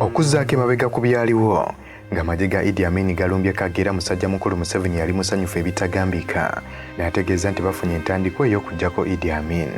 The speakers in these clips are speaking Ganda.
Okuzzaako emabega ku byaliwo ng'amagye ga Idi Amin galumbye Kagera, musajja mukulu Museveni yali musanyufu ebitagambika n'ategeeza nti bafunye entandikwa ey'okuggyako Idi Amin.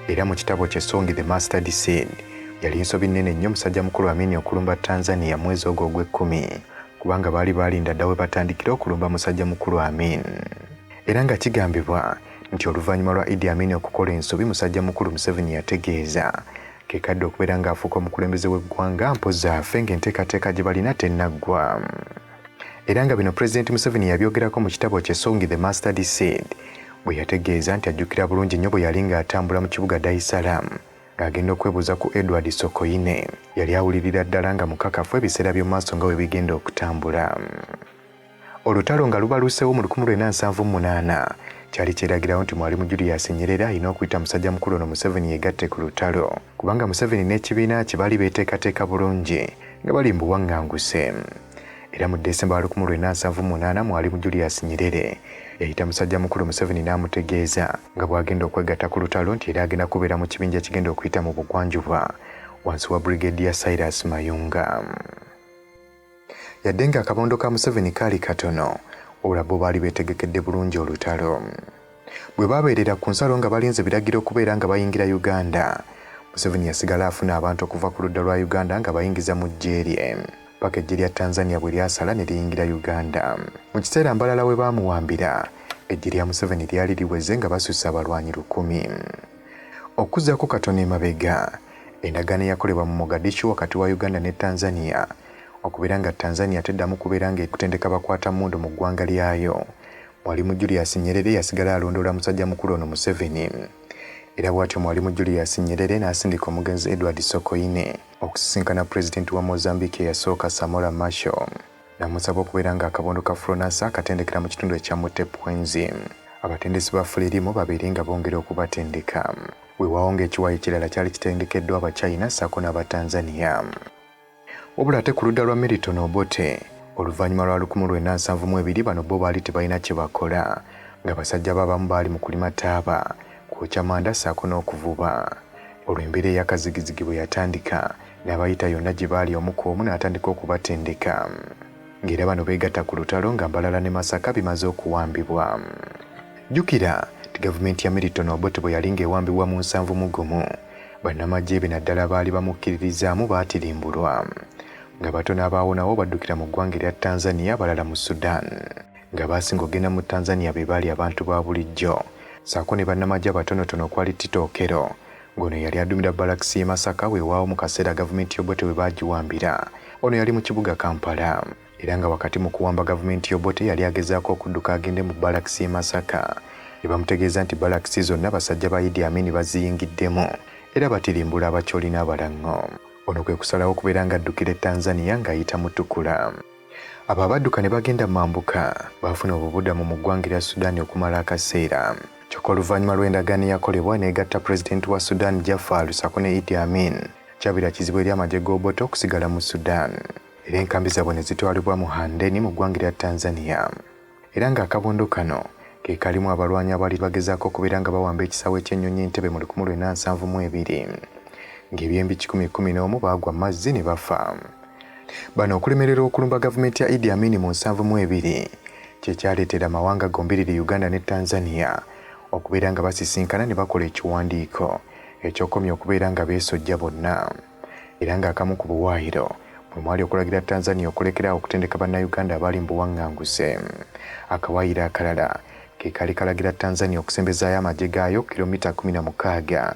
Era mu kitabo kye Song the Mustard Seed, yali nsobi nnene nnyo musajja mukulu Amin okulumba Tanzania mwezi ogwo ogw'ekkumi, kubanga baali baalinda dda we batandikira okulumba musajja mukulu Amin. Era nga kigambibwa nti oluvannyuma lwa Idi Amin okukola ensobi, musajja mukulu Museveni yategeeza kekadde okubeera ng'afuuka omukulembeze w'eggwanga mpozzi afe ng'enteekateeka gye balina tennaggwa. Era nga bino Pulezidenti Museveni yabyogerako mu kitabo kye Song the Mustard Seed, bwe yategeeza nti ajjukira bulungi nnyo bwe yali ng'atambula mu kibuga Dar es Salaam ng'agenda okwebuuza ku Edward Sokoine. Yali awulirira ddala nga mukakafu ebiseera by'omu maaso nga bwe bigenda okutambula. Olutalo nga lubaluseewo mu 1978, kyali kyeragirawo nti Mwalimu Julius Nyerere alina okuyita musajja mukulu ono Museveni yegatte ku lutalo, kubanga Museveni n'ekibiina kye baali beeteekateeka bulungi nga bali mu buwaŋŋanguse. Era mu Desemba wa 1978, Mwalimu Julius Nyerere yayita musajja mukulu Museveni n'amutegeeza nga bw'agenda okwegatta ku lutalo, nti era agenda kubeera mu kibinja ekigenda okuyita mu bugwanjuba wansi wa Brigadier Cyrus Mayunga. Yadde ng'akabondo ka Museveni kaali katono, wabula bo baali beetegekedde bulungi olutalo. Bwe baabeerera ku nsalo nga balinze biragiro okubeera nga bayingira Uganda, Museveni yasigala afuna abantu okuva ku ludda lwa Uganda nga bayingiza mu ggye lye, paka eggye lya Tanzania bwe lyasala ne liyingira Uganda. Mu kiseera Mbalala we baamuwambira, eggye lya Museveni lyali liweze nga basusse abalwanyi 1000. Okuzzaako katono emabega, endagaano eyakolebwa mu Mogadishu wakati wa Uganda ne Tanzania okubeera nga Tanzania teddamu kubeera ng'ekutendeka bakwata mmundu mu ggwanga lyayo, Mwalimu Julius Nyerere yasigala alondoola musajja mukulu ono Museveni. Era bw'atyo Mwalimu Julius Nyerere n'asindika omugenzi Edward Sokoine okusisinkana pulezidenti wa Mozambique eyasooka Samora Machel, n'amusaba okubeera ng'akabondo ka Fronasa akatendekera mu kitundu ekya Mutepwenzi. Abatendesi ba Frelimo babeere nga bongera okubatendeka. Weewaawo ng'ekiwayi ekirala kyali kitendekeddwa Abachina ssaako n'Abatanzania. Wabula ate ku ludda lwa Milton Obote, oluvannyuma lwa 1972 bano bo baali tebalina kye bakola, nga basajja be abamu baali mu kulima taaba, kwokya manda ssaako n'okuvuba. Olwo embeera ey'akazigizigi bwe yatandika, n'abayita yonna gye baali omu ku omu n'atandika okubatendeka. Ng'era bano beegatta ku lutalo nga Mbalala ne Masaka bimaze okuwambibwa. Jjukira nti gavumenti ya Milton Obote bwe yali ng'ewambibwa mu 71, bannamagye be naddala abaali bamukkiririzaamu baatirimbulwa, nga batono abaawonawo baddukira mu ggwanga erya Tanzania, abalala mu Sudan. Nga baasinga okugenda mu Tanzania be baali abantu ba bulijjo ssaako ne bannamagye abatonotono okwali Tito Okello, ng'ono yali adumira balakisi y'e Masaka. Weewaawo mu kaseera gavumenti y'Obote we baagiwambira, ono yali mu kibuga Kampala. Era nga wakati mu kuwamba gavumenti y'Obote yali agezaako okudduka agende mu balakisi y'e Masaka, ne bamutegeeza nti balakisi zonna basajja ba Idi Amin baziyingiddemu era batirimbula Abacholi n'Abalaŋŋo. Ono kwe kusalawo okubeera ng'addukira e Tanzania ng'ayita Mutukula. Abo abadduka ne bagenda mambuka baafuna obubudamu mu ggwanga erya Sudan okumala akaseera. Kyokka oluvannyuma lw'endagaano eyakolebwa n'egatta pulezidenti wa Sudan Jafar ssaako ne Idi Amin, kyabeera kizibu eri amagye g'Obote okusigala mu Sudan. Era enkambi zaabwe ne zitwalibwa mu Handeni mu ggwanga erya Tanzania. Era ng'akabondo kano ke kalimu abalwanyi abaali bagezaako okubeera nga bawamba ekisaawe ky'ennyonyi Entebbe mu 1972, ng'ebyembi 111 baagwa mu mazzi ne bafa. Bano okulemererwa okulumba gavumenti ya Idi Amin mu 72 kye kyaleetera amawanga gombiriri, Uganda ne Tanzania, okubeera nga basisinkana ne bakola ekiwandiiko ekyokomya okubeera nga beesojja bonna. Era ng'akamu ku buwaayiro mwe mwali okulagira Tanzania okulekera okutendeka Bannayuganda abaali mu buwaŋŋanguse. Akawaayiro akalala ke kaali kalagira Tanzania okusembezaayo amagye gaayo kilomita 16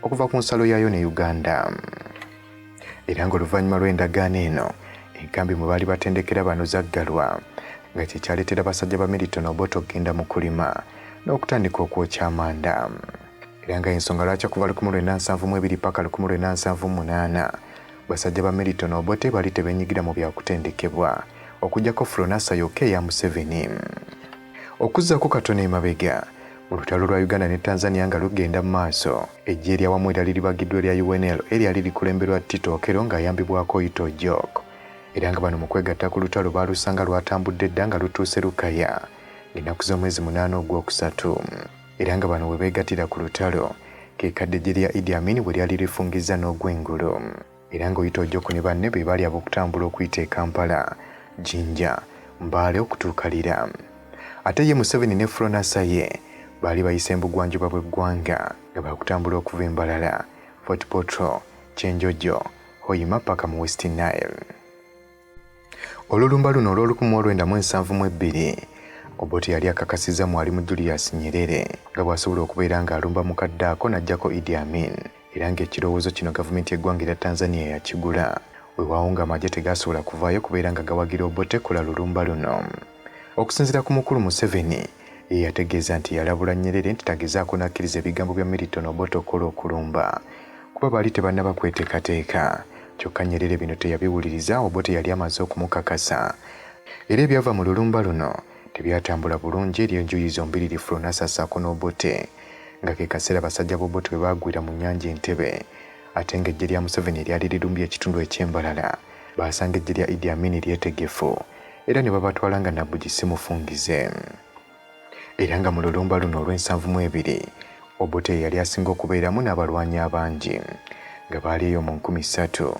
okuva ku nsalo yaayo ne Uganda. Era ng'oluvannyuma lw'endagaano eno, enkambi mwe baali batendekera bano zaggalwa, nga kye kyaleetera basajja ba Milton Obote okugenda mu kulima n'okutandika okwokya amanda. Era nga ensonga lwaki okuva 1972 paka 1978 basajja ba Milton Obote bali tebenyigira mu byakutendekebwa, okuggyako Fronasa yokka eya Museveni. Okuzzaako katono emabega, mu lutalo lwa Uganda ne Tanzania nga lugenda mu maaso, eggye eryawamu eryali libagiddwa erya UNL eryali likulemberwa Tito Okello ng'ayambibwako Ito Ojok. Era nga bano mu kwegatta ku lutalo baalusanga lwatambudde dda nga lutuuse Lukaya ng'ennaku z'omwezi 8 ogwokusatu. Era nga bano we beegattira ku lutalo, ke kadde eggye lya Idi Amin bwe lyali lifungizza n'ogw'engulu. Era ng'Oyite Ojok ne banne be baali ab'okutambula okuyita e Kampala, Jinja, Mbale okutuuka Lira. Ate ye Museveni ne Fronasa ye baali bayise embugwanjuba bw'eggwanga nga baakutambula okuva e Mbarara, Fort Portal, Kyenjojo, Hoima paka mu West Nile. Olulumba luno olw'olukumi mu lwenda mu nsanvu mu bbiri, Obote yali akakasizza Mwalimu Julius Nyerere nga bw'asobola okubeera ng'alumba mu kadde ako n'aggyako Idi Amin, era ng'ekirowoozo kino gavumenti y'eggwanga erya Tanzania yakigula. Weewaawo ng'amagye tegasobola kuvaayo kubeera nga gawagira Obote kola lulumba luno. Okusinziira ku mukulu Museveni, ye yategeeza nti yalabula Nyerere nti tagezaako n'akkiriza ebigambo bya Milton Obote okukola okulumba, kuba baali tebannaba kweteekateeka. Kyokka Nyerere bino teyabiwuliriza, Obote yali amaze okumukakasa. Era ebyava mu lulumba luno tebyatambula bulungi eri enjuyi zombiriri, Fronasa ssaako n'Obote, nga ke kaseera basajja b'Obote bwe baagwira mu nnyanja Entebbe, ate ng'eggye lya Museveni eryali lirumbye ekitundu eky'Embalala baasanga eggye lya Idi Amin lyetegefu era ne babatwala nga nabbugi si mufungize. Era nga mu lulumba luno olw'ensanvu mu ebiri, Obote ye yali asinga okubeeramu n'abalwanyi abangi nga baali eyo mu 3000,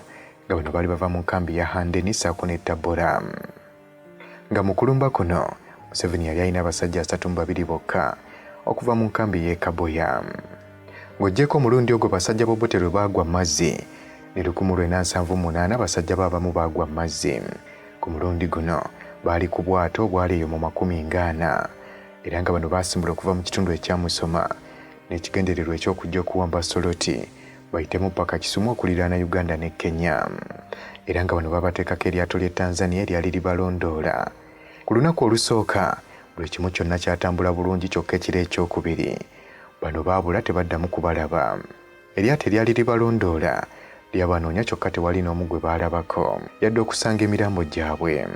nga bano baali bava mu nkambi ya Handeni ssaako ne Tabora. Nga mu kulumba kuno Museveni yali alina abasajja 32 bokka okuva mu nkambi y'e Kaboya. Ng'oggyeko omulundi ogwo basajja b'Obote lwe baagwa mazzi, ne 1978 basajja be abamu baagwa mazzi. Ku mulundi guno baali ku bwato obwali eyo mu 40, era nga bano baasimbula okuva mu kitundu ekya Musoma n'ekigendererwa eky'okujja okuwamba Soroti bayitemu paka Kisumu okuliraana Uganda ne Kenya. Era nga bano babateekako eryato ly'e Tanzania eryali libalondoola. Ku lunaku olusooka buli kimu kyonna kyatambula bulungi, kyokka ekiro ekyokubiri bano baabula, tebaddamu kubalaba. Eryato eryali libalondoola lyabanoonya, kyokka tewali n'omu gwe baalabako yadde okusanga emirambo gyabwe,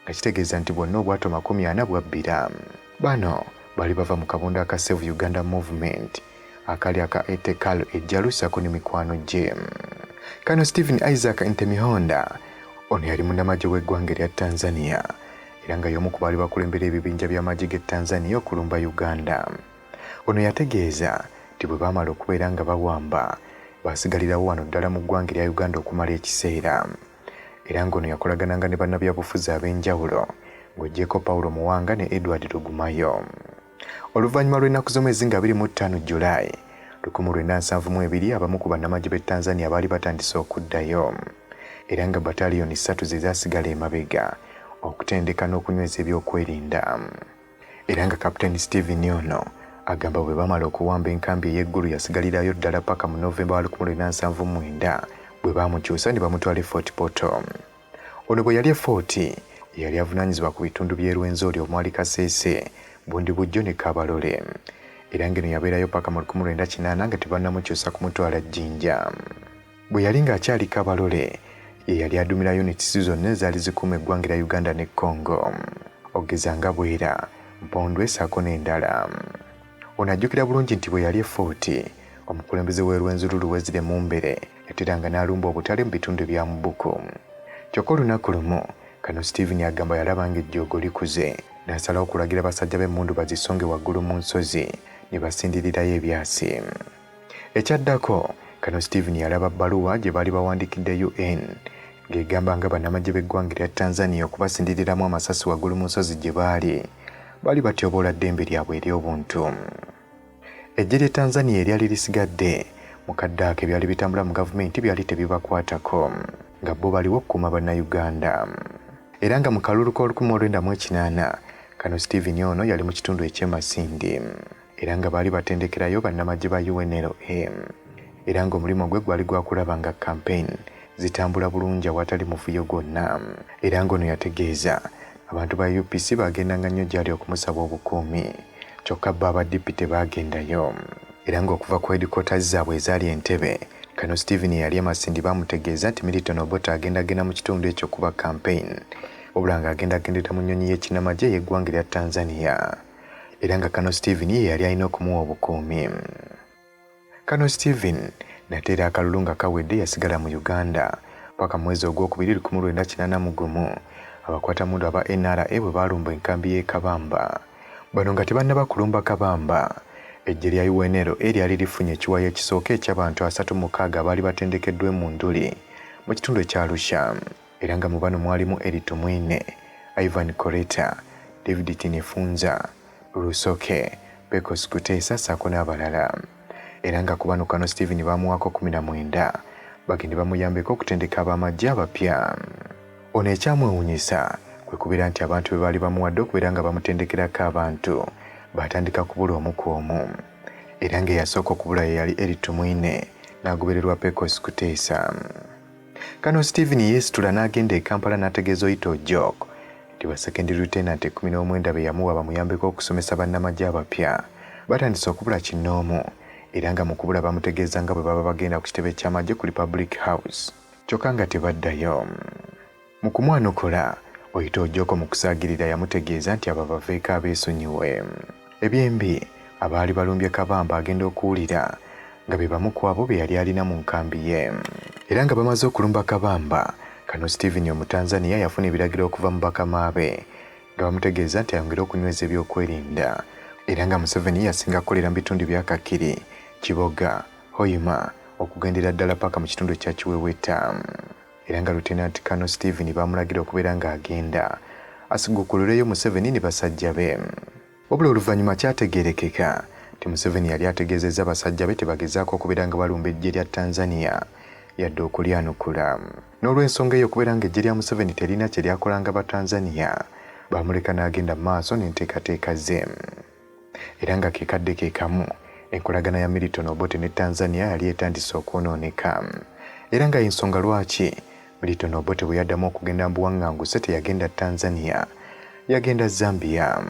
nga kitegeeza nti bwonna obwato 40 bwabbira. Bano baali bava mu kabondo aka Save Uganda Movement akali aka Etekal ejjalusako ne mikwano gye. Kano Stephen Isaac Ntemihonda, ono yali munnamagye w'eggwanga erya Tanzania, era nga y'omu ku baali bakulembera ebibinja by'amagye g'e Tanzania okulumba Uganda. Ono yategeeza nti bwe baamala okubeera nga bawamba, baasigalirawo wano ddala mu ggwanga erya Uganda okumala ekiseera. Era ng'ono yakolagananga ne bannabyabufuzi ab'enjawulo ng'oggyeko Paulo Muwanga ne Edward Rugumayo. Oluvannyuma lw'ennaku z'omwezi nga 25 Julayi 1972, abamu ku bannamagye b'e Tanzania baali batandise okuddayo, era nga bataliyoni 3 ze zaasigala emabega okutendeka n'okunyweza ebyokwerinda. Era nga Kapiteeni Stephen ono agamba bwe baamala okuwamba enkambi ey'eggulu, yasigalirayo ddala paka mu Novemba wa 1979 bwe baamukyusa ne bamutwala e Fort Portal. Ono bwe yali e Fort, yali avunaanyizibwa ku bitundu by'e Rwenzori omwali Kasese, Bundibugyo ne Kabarole, era ng'eno yabeerayo paka mu 1980 nga tebannamukyusa kumutwala Jjinja. Bwe yali ng'akyali Kabarole, ye yali adumira units zonna ezaali zikuuma eggwanga erya Uganda ne Congo, okugeza nga Bwera, Mpondwe ssaako n'endala. Ono ajjukira bulungi nti bwe yali e Fort, omukulembeze w'e Rwenzururu Wesley Mumbere yateranga n'alumba obutale mu bitundu ebya Mubuku. Kyokka olunaku lumu kano Stephen agamba yalaba ng'ejjoogo likuze, n'asalawo okulagira basajja b'emmundu bazisonge waggulu mu nsozi ne basindirirayo ebyasi. Ekyaddako, kano Stephen yalaba bbaluwa gye baali bawandiikidde UN ng'egamba nga bannamagye b'eggwanga erya Tanzania okubasindiriramu amasasi waggulu mu nsozi gye baali baali batyoboola ddembe lyabwe ery'obuntu. Eggye ly'e Tanzania eryali lisigadde mu kadde ako, ebyali bitambula mu gavumenti byali tebibakwatako, nga bo baliwo okukuuma Bannayuganda. Era nga mu kalulu k'olukumi olwenda mu ekinaana, kano Stephen ono yali mu kitundu eky'e Masindi, era nga baali batendekerayo bannamagye ba UNLA, era ng'omulimu gwe gwali gwakulaba nga campaign zitambula bulungi awatali muvuyo gwonna. Era ng'ono yategeeza abantu ba UPC bagendanga nnyo gy'ali okumusaba obukuumi, kyokka bo aba DP tebaagendayo. Era ng'okuva ku headquarters zaabwe ezaali Entebbe, kano Stephen yali e Masindi, baamutegeeza nti Milton Obote agendagenda mu kitundu ekyo kuba campaign, wabula ng'agenda agendera mu nnyonyi y'ekinnamagye ey'eggwanga erya Tanzania, era nga kano Stephen ye yali alina okumuwa obukuumi. Kano Stephen nate era akalulu nga kawedde yasigala mu Uganda paka mwezi ogwokubiri 1981, abakwatamundu aba NRA bwe baalumba enkambi y'e Kabamba. Bano nga tebannaba kulumba Kabamba, Eggye lya UNLA lyali lifunye ekiwayi ekisooka eky'abantu 36 abaali batendekeddwa e Munduli mu kitundu ekya Arusha, era nga mu bano mwalimu Elly Tumwine, Ivan Koreta, David Tinefunza, Rusoke, Pecos Kuteesa ssaako n'abalala. Era nga ku bano Kano Steven baamuwaako 19 bagende bamuyambeko okutendeka ab'amagye abapya. Ono ekyamwewuunyisa kwe kubeera nti abantu be baali bamuwadde okubeera nga bamutendekerako abantu baatandika kubula omu ku omu, era ng'eyasooka okubula ye yali Elly Tumwine n'agobererwa Pecos Kuteesa. Kano Steven yeesitula n'agenda e Kampala n'ategeeza Oyite Ojok nti ba second lieutenant 19 be yamuwa bamuyambeko okusomesa bannamagye abapya batandise okubula kinnoomu, era nga mu kubula bamutegeeza nga bwe baba bagenda ku kitebe ky'amagye ku Republic House kyokka nga tebaddayo. Mu kumwanukula, Oyite Ojok mu kusaagirira yamutegeeza nti abo baveeko abeesonyiwe. Ebyembi, abaali balumbye Kabamba agenda okuwulira nga be bamu ku abo be yali alina mu nkambi ye. Era nga bamaze okulumba Kabamba, Kano Steven Omutanzania yafuna ebiragiro okuva mu bakama be nga bamutegeeza nti ayongere okunyweza ebyokwerinda, era nga Museveni yasinga kukolera mu bitundu bya Kakiri, Kiboga, Hoima okugendera ddala paka mu kitundu ekya Kiweweta. Era nga Lieutenant Kano Steven bamulagira okubeera ng'agenda asigukululeyo Museveni ne basajja be. Wabula oluvannyuma kyategeerekeka nti Museveni yali ategeezezza basajja be tebagezaako okubeera nga balumba eggye lya Tanzania yadde okulyanukula. N'olw'ensonga eyo okubeera ng'eggye lya Museveni terina kye lyakolanga ba Tanzania, baamuleka n'agenda mu maaso n'enteekateeka ze. Era nga ke kadde ke kamu enkolagana ya Milton Obote ne Tanzania yali etandise okwonooneka. Era nga y'ensonga lwaki Milton Obote bwe yaddamu okugenda mu buwaŋŋanguse teyagenda Tanzania, yagenda Zambia.